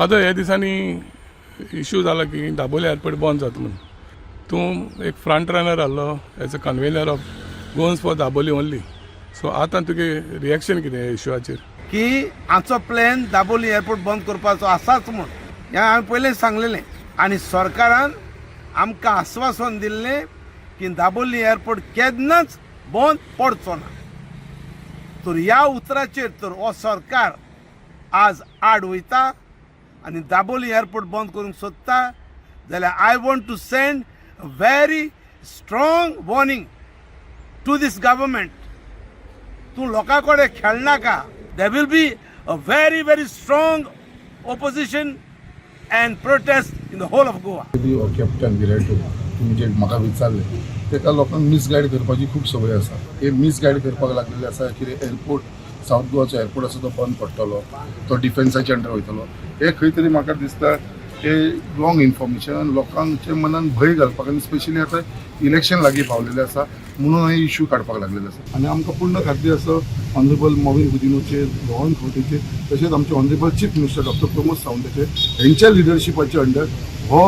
Father, ह्या दिसांनी issue जाला की दाबोली एअरपोर्ट बंद जाता म्हणून. तूं एक फ्रंट रनर आहलो as a convener of Goans for Dabolim only. So आतां तुगे रिएक्शन कितें ह्या इशूआचेर? की आमचो प्लॅन दाबोली एअरपोर्ट बंद करपाचो आसाच म्हूण हें हांवें पयलें सांगलेलें आनी सरकारान आमकां आस्वासन दिल्लें की दाबोली एअरपोर्ट केन्नाच बंद पडचो ना. तर ह्या उतराचेर तर हो सरकार आज आड वयता आनी दाबोली एअरपोर्ट बंद करूंक सोदता जाल्यार I want to send a very strong warning to this government. तूं लोकां कडेन खेळनाका. There will be a very very strong opposition and protest in the whole of Goa. Captain विराटू, तुमी जे म्हाका विचारलें, तेका लोकांक मिसगायड करपाची खूब संवय आसा. हे मिसगायड करपाक लागलेले आसा कितें, एअरपोर्ट, सावथ गोवाचो एअरपोर्ट आसा तो बंद पडटलो, तो डिफेन्साच्या अंडर वयतलो. हे खंय तरी म्हाका दिसता हे रॉंग इन्फॉर्मेशन, लोकांच्या मनान भंय घालपाक आनी स्पेशली आतां इलेक्शन लागीं पावलेलें आसा म्हणून हे इश्यू काडपाक लागलेले आसा. आनी आमकां पूर्ण खात्री आसा ऑनरेबल मॉविन गुदिनोचेर, रोहन खंवटेचेर, तशेंच आमचे honourable chief minister doctor Pramod सावंताचेर. हेंच्या लिडरशिपाच्या अंडर हो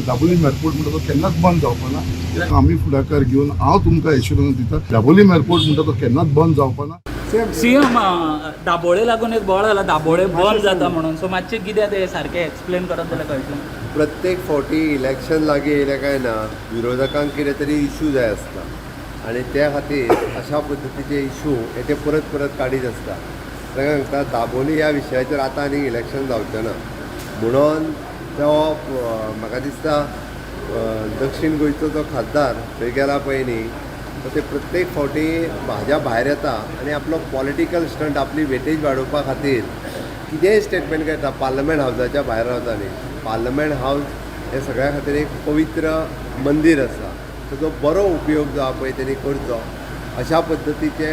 दाबोलीम एअरपोर्ट म्हणटा तो केन्नाच बंद जावपा ना, कित्याक आमी फुडाकार घेवन हांव तुमकां एश्युरन्स दिता, दाबोलीम एअरपोर्ट म्हणटा तो केन्नाच बंद जावपा ना. सीएम, दाबोळे लागून एक बोवाळ जाला, दाबोळे बंद जाता म्हणून. सो मातशें कितें तें सारकें एक्सप्लेन करत जाल्यार कळटलें. प्रत्येक फावटी इलेक्शन लागीं येयलें काय ना, विरोधकांक कितें तरी इशू जाय आसता आनी त्या खातीर अशा पद्दतीचे इशू हे ते परत परत काडीत आसता. ताका सांगता, दाबोली ह्या विशयाचेर आतां आनी इलेक्शन जावचें ना म्हणून तो म्हाका दिसता दक्षीण गोंयचो जो खासदार थंय गेला पळय न्ही, तो ते प्रत्येक फावटी हाज्या भायर येता आनी आपलो पॉलिटिकल स्टंट, आपली वेटेज वाडोवपा खातीर कितेंय स्टेटमेंट करता. पार्लमेंट हावजाच्या भायर रावता न्ही, पार्लमेंट हावज हें सगळ्या खातीर एक पवित्र मंदीर आसा. ताचो बरो उपयोग जो आहा पळय तेणी करचो. अशा पद्दतीचे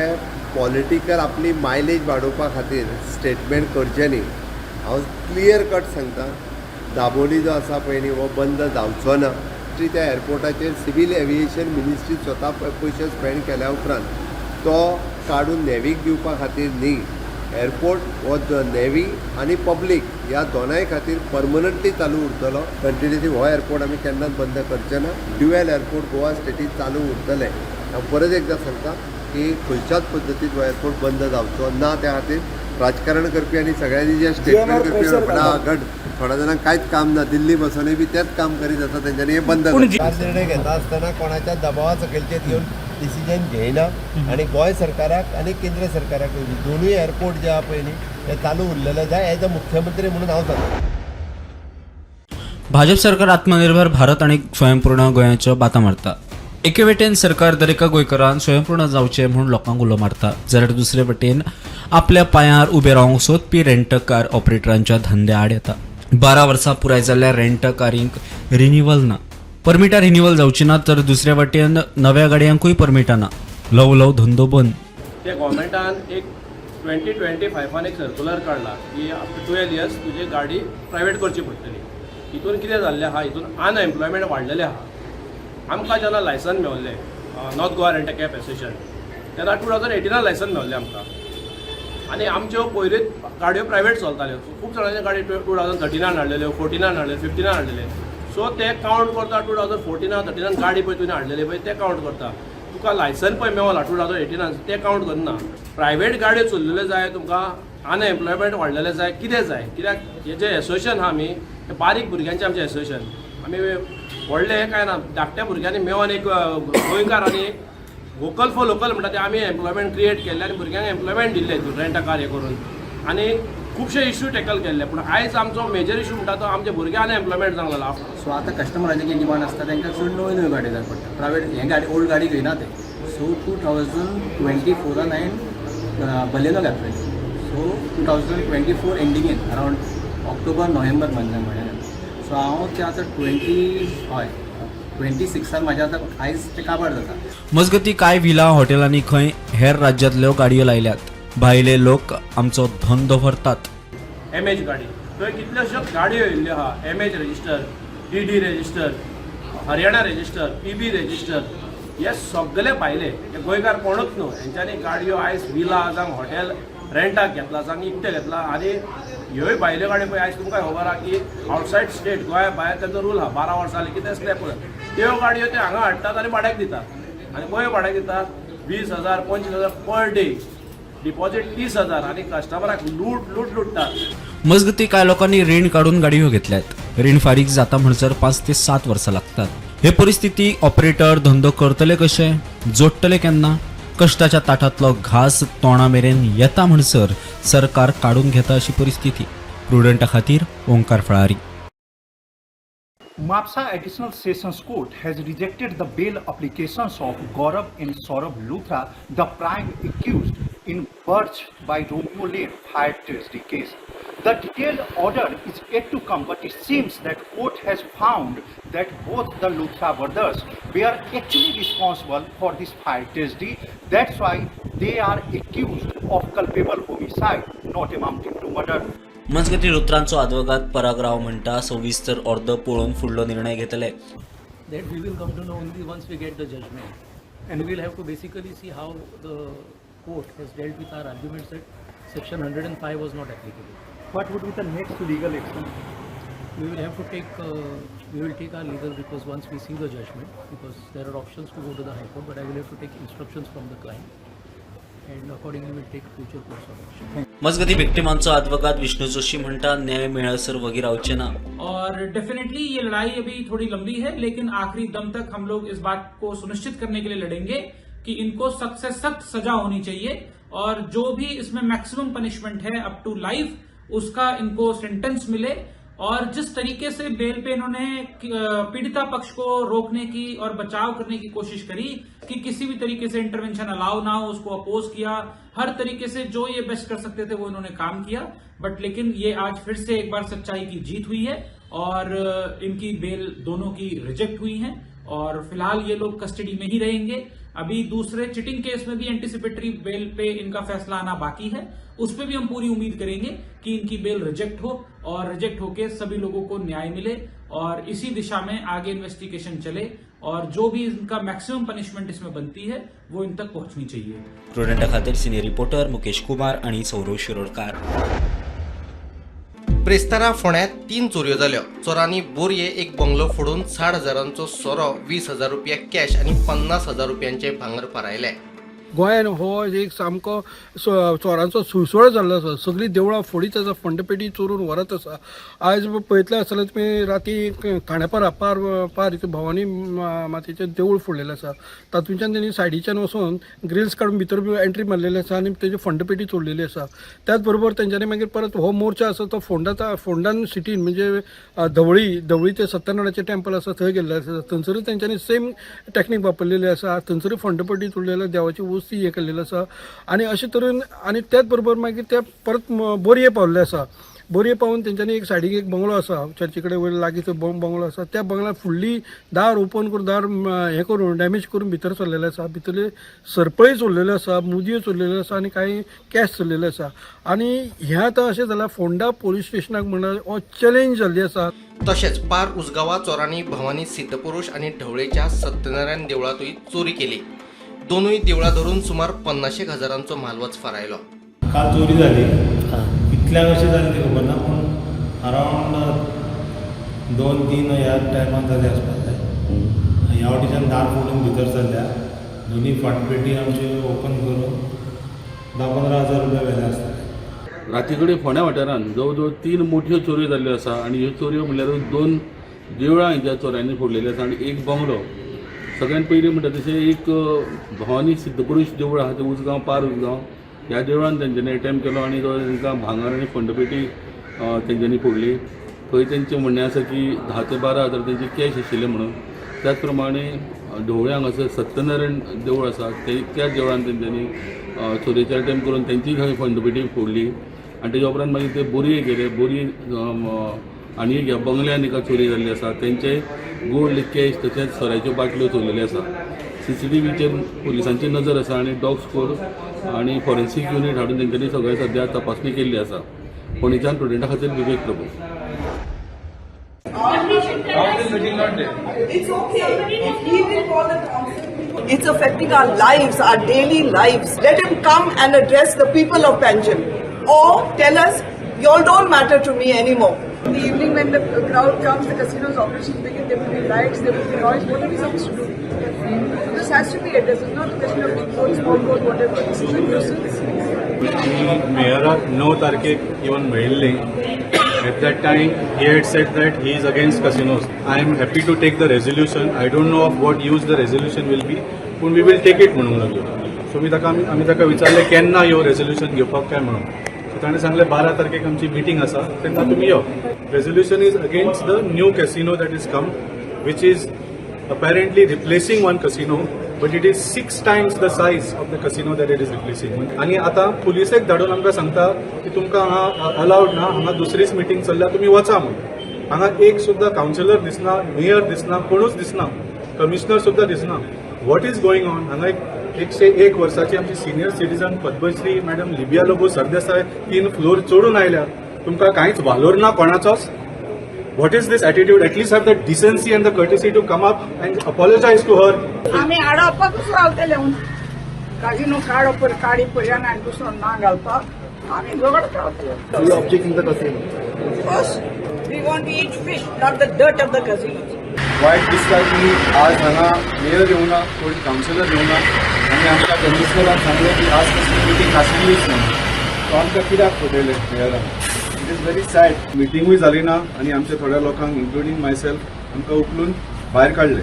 पॉलिटिकल आपली मायलेज वाडोवपा खातीर स्टेटमेंट करचें न्ही. हांव क्लियर कट सांगता, दाबोली जो आसा पळय न्ही, हो बंद जावचो ना. त्या एअरपोर्टाचेर सिवील एविएशन मिनिस्ट्री स्वता पयशे स्पेंड केल्या उपरांत तो काडून नेवीक दिवपा खातीर न्ही. एअरपोर्ट हो नेवी आनी पब्लीक ह्या दोनाय खातीर परमनंटली चालू उरतलो. कंटिन्युअसली हो एअरपोर्ट आमी केन्नाच बंद करचे ना. ड्युएल एअरपोर्ट गोवा स्टेटीत चालू उरतले. हांव परत एकदां सांगता की खंयच्याच पद्दतीन हो एअरपोर्ट बंद जावचो ना. त्या खातीर राजकारण करपी आनी सगळ्यांनी जे स्टेटमेंट करपी फटाफट, थोड्या जाणांक कांयच काम ना, दिल्ली बसोनूय बी तेंच काम करीत आसा, तेंच्यांनी हें बंद पूण करचें. निर्णय घेता आसतना कोणाच्या दबावा सकयलचेर घेवन डिसिजन घेयना आनी गोंय सरकाराक आनी केंद्र सरकाराक दोनूय एअरपोर्ट जे आहा पळय न्ही, ते चालू उरलेले जाय, एज अ मुख्यमंत्री म्हणून हांव सांगता. भाजप सरकार आत्मनिर्भर भारत आनी स्वयंपूर्ण गोंयाच्यो बाता मारता. एके वटेन सरकार दरेका गोंयकारान स्वयंपूर्ण जावचें म्हूण लोकांक उलो मारता, जाल्यार दुसरे वटेन आपल्या पांयार उबे रावंक सोदपी रेंट कार ऑपरेटरांच्या धंद्या आड येता. 12 वर्सां पुराय जाल्ल्या रेंट कारींक रिन्युअल ना, परमिटां रिन्युअल जावची ना, तर दुसऱ्या वटेन नव्या गाडयांकूय परमिटां ना. ल्हव ल्हव धंदो बंद. ते गव्हर्मेंटान एक 2025 एक सर्कुलर काडला की आफ्टर 12 इयर्स तुजी गाडी प्रायवेट करची पडटली. हितून कितें जाल्लें आहा, हितून अनएम्प्लॉयमेंट वाडलेलें आहा. आमकां जेन्ना लायसन मेवल्लें, north Goa rent cab association, तेन्ना 2018 लायसन मेवल्लें आमकां आनी आमच्यो पयलींच गाडयो प्रायवेट चलताल्यो. खूब जाणांच्यो गाडी 2013 हाडलेल्यो, 14 हाडलेल्यो, 15 हाडलेले. सो ते कावंट करता, 2014 13 गाडी पळय तुवें हाडलेली पळय ते कावंट करता. तुका लायसन पळय मेवला 2018, ते कावंट करना. प्रायवेट गाडयो चल्लेल्यो जाय तुमकां, अनएम्प्लॉयमेंट वाडलेलें जाय, कितें जाय? कित्याक हे जे एसोसिएशन आहा आमी, ते बारीक भुरग्यांचें आमचें एसोसिएशन. आमी व्हडलें हें कांय ना. धाकट्या भुरग्यांनी मेळोन एक गोंयकार आनी एक वोकल फॉर लोकल म्हणटा ते आमी एम्प्लॉयमेंट क्रिएट केल्लें आनी भुरग्यांक एम्प्लॉयमेंट दिल्लें रेंट कार हें करून आनी खुबशे इश्यू टॅकल केल्ले. पूण आयज आमचो मेजर इश्यू म्हणटा तो आमच्या भुरग्यांक एम्प्लॉयमेंट जावंक लागला. सो आतां कस्टमराचे कितें डिमांड आसता, तांकां चड नव्यो नव्यो गाडी जाय पडटा. प्रायवेट हे गाडी, ओल्ड गाडी घेयना ते. सो 2024 हांवें बलेनो घातले. सो 2024 एंडिंगेन, अरावंड ऑक्टोबर नोव्हेंबर मंथान म्हळ्यार. सो हांव ते आतां ट्वेंटी, हय, 26 म्हाजें आतां आयज ते काबार जाता. मजगती, कांय विला हॉटेलांनी खंय हेर राज्यांतल्यो गाडयो लायल्यात. भायले लोक आमचो धंदो व्हरतात. एम एच गाडी, थंय कितल्योश्योच गाडयो येयल्ल्यो आहा, M H register, D D register, Haryana register, P B register. हे सगळे भायले, हे गोंयकार कोणूच न्हू. हेंच्यांनी गाडयो आयज विला जावं हॉटेल रेंटाक घेतला, जावं इकतें घेतला आनी ह्योय भायल्यो गाडयो पळय आयज तुमकां खबर आहा की आवटसायड स्टेट गोंया भायर तांचो रूल आहा, 12 वर्सां जाली की ते स्लॅब करतात. त्यो गाडयो ते हांगा हाडटात आनी भाड्याक दितात आनी खंय भाड्याक दितात 20,000 25,000 पर डे, डिपॉझीट 30,000 आनी कस्टमराक लूट लूट लुटतात. मजगती कांय लोकांनी रीण काडून गाडयो घेतल्यात. रीण फारीक जाता म्हणसर 5 ते 7 वर्सां लागतात. हे परिस्थिती ऑपरेटर धंदो करतले कशे, जोडटले केन्ना? कश्टाच्या ताटांतलो घास तोंडा मेरेन येता म्हणसर सरकार काडून घेता अशी परिस्थिती. प्रुडंटा खातीर Omkar Falari. Mapsa Additional Sessions Court has rejected the bail applications of Gaurav and Saurabh Luthra, the prime accused in Birch by Romeo Lane fire tragedy case. The detailed order is yet to come, but it seems that court has found that both the Luthra brothers were actually responsible for this fire tragedy. That's why they are accused of culpable homicide, not amounting to murder. मजगती लुथरांचो आदवोगाद पराग राव म्हणटा सविस्तर अर्द पळोवन फुडलो निर्णय घेतले. That we will come to know only once we get the judgment. And we will have to basically see how the court has dealt with our arguments that section 105 was not applicable. What would be the next legal action? We will have to take, we will take our legal recourse once we see the judgment, because there are options to go to the High Court, but I will have to take instructions from the client and accordingly we will take future course of action. मजगती विक्टिमांचो आदवोगाद विष्णू जोशी म्हणटा न्याय मेळसर वगी रावचे ना. और definitely ये लड़ाई अभी थोड़ी लंबी है, लेकिन आखिरी दम तक हम लोग इस बात को सुनिश्चित करने के लिए लड़ेंगे कि इनको सख्त से सख्त सजा होनी चाहिए और जो भी इसमें मैक्सिमम पनिशमेंट है अप टू लाइफ उसका इनको सेंटेंस मिले. और जिस तरीके से बेल पे इन्होंने पीड़िता पक्ष को रोकने की और बचाव करने की कोशिश करी कि किसी भी तरीके से इंटरवेंशन अलाउ ना हो, उसको अपोज किया, हर तरीके से जो ये बेस्ट कर सकते थे वो इन्होंने काम किया. बट लेकिन ये आज फिर से एक बार सच्चाई की जीत हुई है और इनकी बेल दोनों की रिजेक्ट हुई है और फिलहाल ये लोग कस्टडी में ही रहेंगे. अभी दूसरे चिटिंग केस में भी एंटिसिपेटरी बेल पे इनका फैसला आना बाकी है, उस पर भी हम पूरी उम्मीद करेंगे कि इनकी बेल रिजेक्ट हो और रिजेक्ट होके सभी लोगों को न्याय मिले और इसी दिशा में आगे इन्वेस्टिगेशन चले और जो भी इनका मैक्सिमम पनिशमेंट इसमें बनती है वो इन तक पहुंचनी चाहिए. प्रुडंटा खातीर सिनियर रिपोर्टर मुकेश कुमार आणि सौरव शिरोडकार. ब्रेस्तारा फोंड्यांत 3 चोरयो जाल्यो. चोरांनी बोरये एक बंगलो फोडून 60,000चो सोरो, 20,000 रुपया कॅश आनी 50,000 रुपयांचे भांगर फारायले. गोंयान हो एक सामको चोरांचो सुळसुळो जाल्लो आसा. सगळीं देवळां फोडीत आसा, फंडपेटी चोरून व्हरत आसा. आयज पळयतले आसतले तुमी राती खांडेपारा पार पार इतून भवानी मातेचें देवूळ फोडलेलें आसा. तातूंच्यान तेणी सायडीच्यान वचोन ग्रिल्स काडून भितर एंट्री मारलेली आसा आनी तेजी फंडपेटी चोरलेली आसा. त्याच बरोबर तेंच्यांनी मागीर परत हो मोर्चा आसा तो फोंडा फोंडान सिटीन म्हणजे धवळी धवळी ते सत्यनारायणाचें टेम्पल आसा थंय गेल्लें आसा. थंयसरूय तेंच्यांनी सेम टॅक्नीक वापरलेली आसा. थंयसरूय फंडपेटी चोरलेली, देवाची वस्ती हें केल्लेली आसा. आनी अशें तरेन आनी त्याच बरोबर मागीर ते परत बोरये पावल्ले आसा. बोरये पावून तेंच्यांनी एक सायडीक एक बंगलो आसा चर्ची कडेन वयर लागीं तो बंगलो आसा. त्या बंगल्यान फुडली दार ओपन करून दार हें करून डॅमेज करून भितर सरलेले आसा. भितरले सरपळी चोरलेल्यो आसा, मुदयो चोरलेल्यो आसा आनी कांय कॅश चोरलेले आसा. आनी हें आतां अशें जालां फोंडा पोलीस स्टेशनाक म्हणल्यार हो चॅलेंज जाल्ली आसा. तशेंच पार उसगांवा चोरांनी भवानी सिद्धपुरुष आनी ढवळेच्या सत्यनारायण देवळांतूय चोरी केली. दोनूय देवळां धरून सुमार 50 हजारांचो म्हालवज फारायलो. काल चोरी जाली, कितल्यांक अशें जालें तें खबर ना, पूण अरावंड 2-3 ह्या टायमार जालें आसपाक जाय. ह्या वाटेच्यान दार फोडून भितर सरल्या, दोनी फाटपेटी आमच्यो ओपन करून 10-15 हजार रुपया व्हेले आसतले. राती कडेन फोंड्या वाठारांत जवळ जवळ 3 मोठ्यो चोरयो जाल्ल्यो आसा आनी ह्यो चोरयो म्हणल्यार 2 देवळां ज्या चोरांनी फोडलेली आसा आनी एक बंगलो. सगळ्यात पयलीं म्हणटा तशें एक भवानी सिद्धपुरूष देवूळ आहा तें उजगांव पार उजगांव ह्या देवळान तेंच्यांनी एटेम्प केलो आनी जो तांकां भांगर आनी फंडपेटी तेंच्यांनी फोडली. थंय तेंचें म्हणणें आसा की 10 ते 12 हजार तेंचे कॅश आशिल्ले म्हणून. त्याच प्रमाणे ढवळे हांगासर सत्यनारायण देवूळ आसा ते त्या देवळान तेंच्यांनी चोरयेचे एटेम्प करून तेंची थंय फंडपेटी फोडली. आनी तेच्या उपरांत मागीर ते बोरये गेले. बोरये आनी एक ह्या बंगल्यान एका चोरी जाल्ली आसा. तेंचे गोल्ड कॅश तशेंच सोऱ्याच्यो बाटल्यो चोरलेल्यो आसा. सीसीटीव्हीचेर पुलिसांची नजर आसा आनी डॉग स्क्वॉड आनी फॉरेन्सीक युनीट हाडून तेंच्यांनी सगळें सद्या तपासणी केल्ली आसा. पणजेच्यान प्रुडंटा खातीर विवेक Prabhu. It's okay. He will call the council. It's affecting our lives, our daily lives. Let him come and address the people of Panjim, or tell us Y'all don't matter to me anymore. In the evening when the crowd comes, the casino's operations begin, there will be lights, there will be noise. What are we supposed to do? This has to be addressed. It's not a question of big boat, small boat, whatever. This is a nuisance. मेयराक 9 तारखेक येवन मेळिल्ली. At that time he had said that he is against casinos. I am happy to take the resolution. I don't know of what use the resolution will be, पूण we will take it म्हणूंक लागलो. So मी ताका आमी ताका विचारलें केन्ना यो resolution घेवपाक काय म्हणून. सो ताणें सांगलें 12 तारखेक आमची मिटींग आसा तेन्ना तुमी यो. Resolution is against the new casino that is come, which is apparently replacing one casino, but it is 6 times the size of the casino that it is replacing. आणि आता पुलिसेक धाडून आमकां सांगता की तुमकां हांगा अलाउड ना, हांगा दुसरीच मिटींग चल्ल्या, तुमी वचा म्हणून. हांगा एक सुद्दां कावन्सिलर दिसना, मेयर दिसना, कोणूच दिसना, कमिशनर सुद्दां दिसना. What is going on? हांगा 101 वर्साची आमची senior citizen Padmashri madam Libia Lobo Sardesai 3 floor चडून आयल्या. तुमकां कांयच वालोर ना कोणाचोच? What is this attitude? At least have the decency and the courtesy to come up and apologize to her. आमी आडावपाकूच रावतले. काजिनो काडप काडी पर्यंत आनी दुसरो ना घालपाक आमी झगडत रावतले. You objecting the casino? Of course, we want to eat fish, not the dirt of the casinos. वायट दिसता की आज हांगा मेयर येवना, कोण कावन्सिलर येवना आनी आमकां कमिशनरान सांगलें की आज कसली मिटींग आशिल्लीच ना. तो आमकां कित्याक फटयलें मेयरान? It is very sad. मिटींगूय जाली ना आनी आमच्या थोड्या लोकांक इन्क्लुडींग मायसेल्फ आमकां उखलून भायर काडले.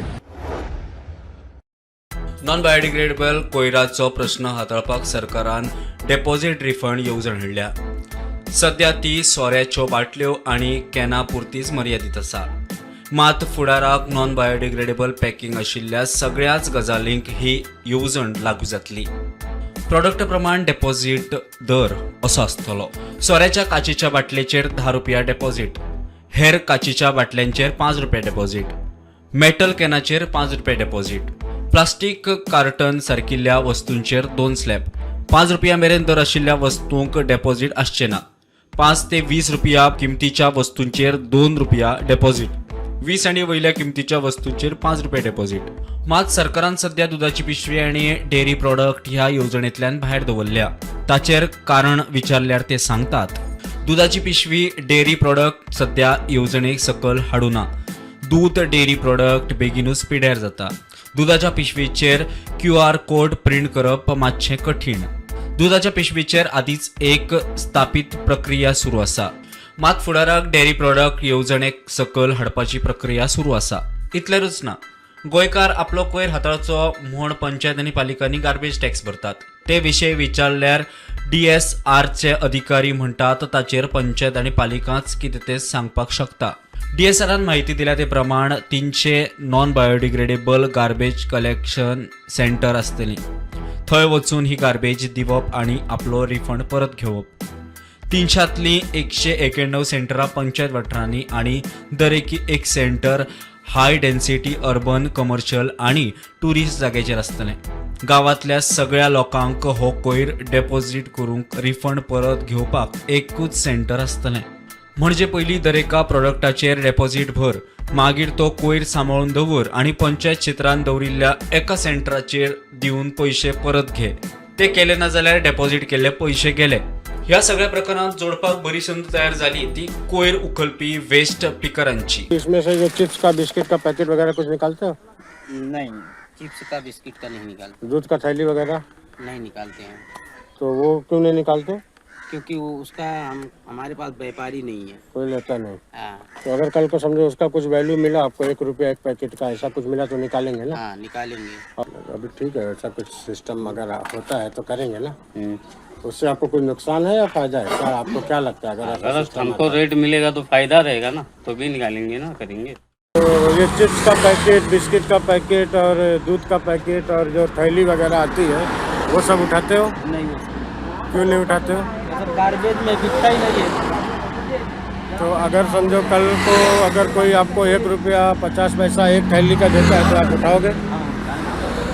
नॉन बायोडिग्रेडेबल कोयराचो प्रश्न हाताळपाक सरकारान डेपॉझिट रिफंड येवजण हाडल्या. सध्या ती सोऱ्याच्यो बाटल्यो आनी कॅना पुरतीच मर्यादीत आसा. मात फुडाराक नॉन बायोडिग्रेडेबल पॅकिंग आशिल्ल्या सगळ्याच गजालींक ही येवजण लागू जातली. प्रॉडक्ट प्रमाण डेपॉझिट दर असो आसतलो. सोऱ्याच्या काचेच्या बाटलेचेर 10 रुपया डेपॉझिट, हेर काचेच्या बाटल्यांचेर 5 रुपया डेपॉझिट, मेटल कॅनाचेर 5 रुपया डेपॉझिट, प्लास्टीक कार्टन सारकिल्ल्या वस्तूंचेर 2 स्लॅब. 5 रुपया मेरेन दर आशिल्ल्या वस्तूंक डेपॉझिट आसचें ना. 5 ते 20 रुपया किमतीच्या वस्तूंचेर 2 रुपया डेपॉझिट, 20 आनी वयल्या किमतीच्या वस्तूंचेर 5 रुपया डेपॉझिट. मात सरकारान सध्या दुदाची पिशवी आनी डेअरी प्रॉडक्ट ह्या येवजणेंतल्यान भायर दवरल्या. ताचेर कारण विचारल्यार ते सांगतात, दुदाची पिशवी, डेअरी प्रॉडक्ट सध्या येवजणेक सकल हाडूना. दूद, डेअरी प्रॉडक्ट बेगीनूच पिड्यार जाता. दुदाच्या पिशवेचेर QR code print करप मातशें कठीण. दुदाच्या पिशवेचेर आदींच एक स्थापीत प्रक्रिया सुरू आसा. मात फुडाराक डेअरी प्रॉडक्ट येवजणेक सकल हाडपाची प्रक्रिया सुरू आसा. इतलेरूच ना, गोंयकार आपलो कोयर हाताळचो म्हूण पंचायत आनी पालिकांनी गार्बेज टॅक्स भरतात. ते विशय विचारल्यार डीएसआरचे अधिकारी म्हणटात, ताचेर पंचायत आनी पालिकाच कितें तें सांगपाक शकता. डीएसआरान म्हायती दिल्या ते प्रमाण 300 non biodegradable garbage collection centre आसतलीं. थंय वचून ही गार्बेज दिवप आनी आपलो रिफंड परत घेवप. 300तलीं 191 सेंटरां पंचायत वाठारांनी आनी दरेकी एक centre high density urban, commercial आनी ट्युरिस्ट जाग्याचेर आसतलें. गांवांतल्या सगळ्या लोकांक हो कोयर डेपॉझीट करूंक रिफंड परत घेवपाक एकूच सेंटर आसतलें. म्हणजे पयलीं दरेका प्रॉडक्टाचेर डेपॉझीट भर, मागीर तो कोयर सांबाळून दवर आनी पंचायत क्षेत्रांत दवरिल्ल्या एका सेंटराचेर दिवन पयशे परत घे. ते केले ना जाल्यार डेपॉझीट केल्ले पयशे गेले. ह्या सगळ्या प्रकरणात जोडपाक बरी संद तयार जाली ती कोयर उखलपी वेस्ट पिकरांची. इसमें से जो चिप्स का, बिस्किट का पैकेट वगैरह कुछ निकालते हो? नहीं, चिप्स का, बिस्किट का नहीं निकालते. दूध का थैली वगैरह? नहीं निकालते हैं. तो वो क्यों नहीं निकालते? क्योंकि वो उसका हम हमारे पास व्यापारी नहीं है. कोई लेता नहीं? हाँ. तो अगर कल को समझो उसका कुछ वैल्यू मिला आपको, 1 रुपया एक पैकेट का, ऐसा कुछ मिला तो निकालेंगे ना? हाँ, निकालेंगे. अभी ठीक है, ऐसा कुछ सिस्टम अगर होता है तो करेंगे ना. उससे आपको कुछ नुकसान है या फायदा है क्या? आपको क्या लगता है, अगर ऐसा अगर system हमको आता है? रेट मिलेगा तो फायदा रहेगा ना, तो भी निकालेंगे ना, करेंगे. तो ये चिप्स का पैकेट, बिस्किट का पैकेट और दूध का पैकेट और जो थैली वगैरह आती है, वो सब उठाते हो? नहीं. क्यों नहीं उठाते हो? सब गार्बेज में बिकता ही नहीं है. तो अगर समझो कल को अगर कोई आपको 1 रुपया 50 पैसा एक थैली का देता है तो आप उठाओगे?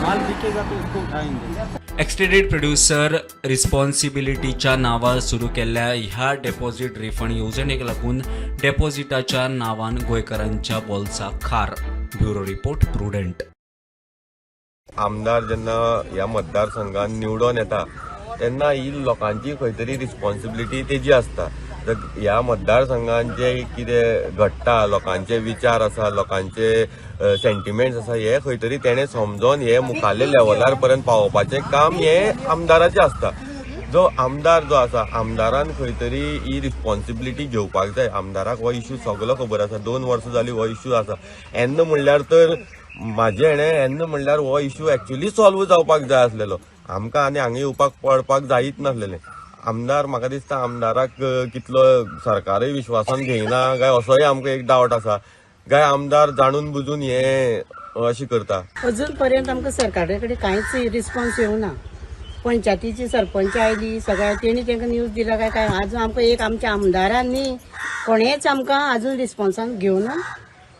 माल बिकेगा तो उसको उठाएंगे. एक्सटेंडेड प्रोड्युसर रिस्पॉन्सिबिलिटीच्या नांवार सुरू केल्ल्या ह्या डेपॉझिट रिफंड येवजणेक लागून डेपॉझिटाच्या नांवान गोंयकारांच्या बोल्साक खार. Bureau report, Prudent. आमदार जेन्ना ह्या मतदारसंघात निवडून येता तेन्ना ही लोकांची खंय तरी रिस्पॉन्सिबिलिटी तेजी आसता. तर ह्या मतदारसंघात जे कितें घडटा, लोकांचे विचार आसा, लोकांचे सेंटिमेंट्स आसा, हे खंय तरी तेणें समजोन हे मुखाल्ले लेवलार पर्यंत पावोवपाचें काम हें आमदाराचें आसता. जो आमदार जो आसा, आमदारान खंय तरी ही रिस्पॉन्सिबिलिटी घेवपाक जाय. आमदाराक हो इशू सगलो खबर आसा. 2 वर्सां जाली हो इशू आसा. येन्ना म्हणल्यार तर म्हाजें हेणें येन्ना म्हणल्यार हो इशू एक्चुली सॉल्व जावपाक जाय आसलेलो. आमकां आनी हांगा येवपाक पडपाक जायच नासलेलें. आमदार, म्हाका दिसता आमदाराक कितलो सरकारय विश्वासान घेयना काय असोय आमकां एक डावट आसा, काय आमदार जाणून बुजून हे अशें करता. अजून पर्यंत आमकां सरकारा कडेन कांयच रिस्पॉन्स येवना. पंचायतीची सरपंच आयली, सगळ्या तेणी तांकां न्यूज दिला काय काय, अजून आमकां एक आमच्या आमदारांनी कोणेच आमकां अजून रिस्पॉन्सान घेवना.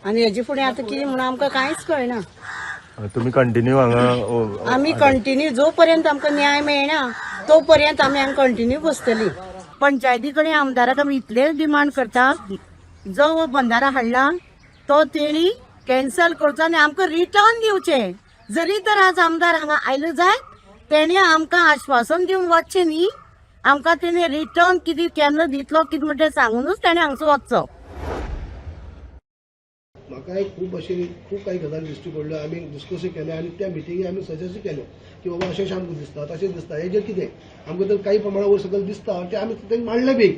आनी हेजे फुडें आतां कितें म्हणून आमकां कांयच कळना. तुम्ही कंटिन्यू हांगा? आमी कंटिन्यू, जो पर्यंत आमकां न्याय मेळना तो पर्यंत आमी हांगा कंटिन्यू बसतली. पंचायती कडेन, आमदाराक आमी इतले डिमांड करता, जो हो बंदारा हाडला तो तेणी कॅन्सल करचो आनी आमकां रिटर्न दिवचें. जरी तर आज आमदार हांगा आयलो जायत, तेणी आमकां आश्वासन दिवन वचचें न्ही. आमकां तेणी रिटर्न कितें केन्ना दितलो कितें म्हणटा सांगूनच तेणें हांगसो वचचो. म्हाकाय खूब अशें खूब काही गजाली दिश्टी पडल्यो. आमी डिस्कसूय केले आनी त्या मिटिंगे आमी सजेस्टूय केले की बाबा, अशें अशें आमकां दिसता, तशें दिसता. हेजेर कितें आमकां तर काही प्रमाणा वयर सकयल दिसता आनी तें आमी तेंकां मांडलें बी.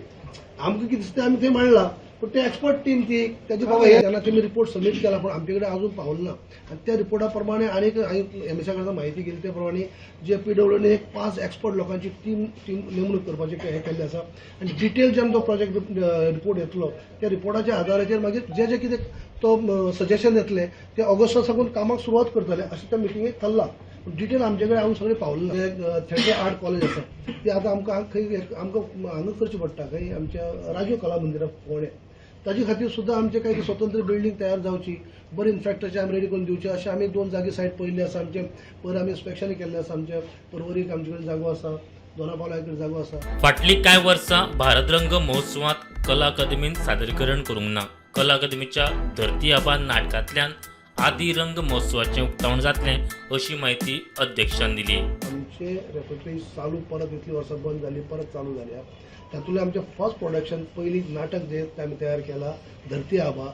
आमकां कितें दिसता आमी थंय मांडलां, पूण ते एक्सपर्ट टीम ती तेजे बाबा हे जेन्ना तुमी रिपोर्ट सबमीट केला, पूण आमचे कडेन अजून पावलो ना. आनी त्या रिपोर्टा प्रमाणे आनीक हांवें एमएसा कडल्यान म्हायती घेतली, त्या प्रमाणे जे पीडब्ल्यूडीन एक पांच एक्सपर्ट लोकांची टीम टीम नेमणूक करपाची हें केल्लें आसा. आनी डिटेल जेन्ना तो प्रोजेक्ट रिपोर्ट येतलो, त्या रिपोर्टाच्या आधाराचेर मागीर जे जे कितें तो सजेशन येतलें, ते ऑगस्टा साकून कामाक सुरवात करतले अशें त्या मिटिंगेक थारलां. डिटेल आमचे कडेन अजून सगळें पावलें ना. थिएटर आर्ट कॉलेज आसा, ती आतां आमकां खंय आमकां हांगा करची पडटा, खंय आमच्या राजीव कला मंदिरा फोंडें. ताजे खातीर सुद्दां आमचे काही स्वतंत्र बिल्डींग तयार जावची, बरी इन्फ्रास्ट्रक्चर आमी रेडी करून दिवचें अशें आमी दोन जागे सायट पळयल्ली आसा. आमचे पयर आमी इन्स्पेक्शन केल्लें आसा. आमच्या पर्वरीक आमचे कडेन जागो आसा, दोना पावला कडेन जागो आसा. फाटलीं कांय वर्सां भारत रंग महोत्सवांत कला अकादमीन सादरीकरण करूंक ना. कला अकादमीच्या धरती आबा नाटकांतल्यान आदी रंग महोत्सवाचें उक्तावण जातलें अशी म्हायती अध्यक्षान दिली. आमचे रेपर्टरी चालू परत इतली वर्सां बंद जाली, परत चालू जाल्या. तातूंतलें आमचें फर्स्ट प्रोडक्शन, पयलीं नाटक जें आमी तयार केलां, धरती आबा,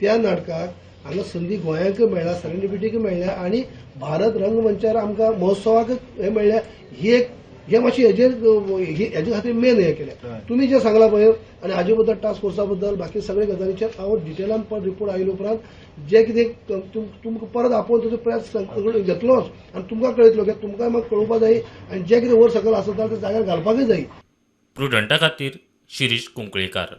त्या नाटकाक हांगा संदी गोंयांकय मेळ्ळ्या, सेरेंडिपिटीकय मेळ्ळ्या आनी भारत रंगमंचार आमकां महोत्सवाक हें मेळ्ळ्या. ही एक हे मातशें हेजेर हेजे खातीर मेन हें केलें. तुमी जें सांगलां पळय आनी हाजे बद्दल, टास्क फोर्सा बद्दल, बाकी सगळे गजालीचेर हांव डिटेलान परत रिपोर्ट आयले उपरांत जे कितें तुमकां परत आपोवन ताचो प्रेस घेतलोच आनी तुमकां कळयतलो, कित्याक तुमकां मागीर कळोवपा जाय आनी जें कितें वयर सकयल आसा जाल्यार ते जाग्यार घालपाकय जाय. प्रुडंटा खातीर शिरीष कुंकळीकार.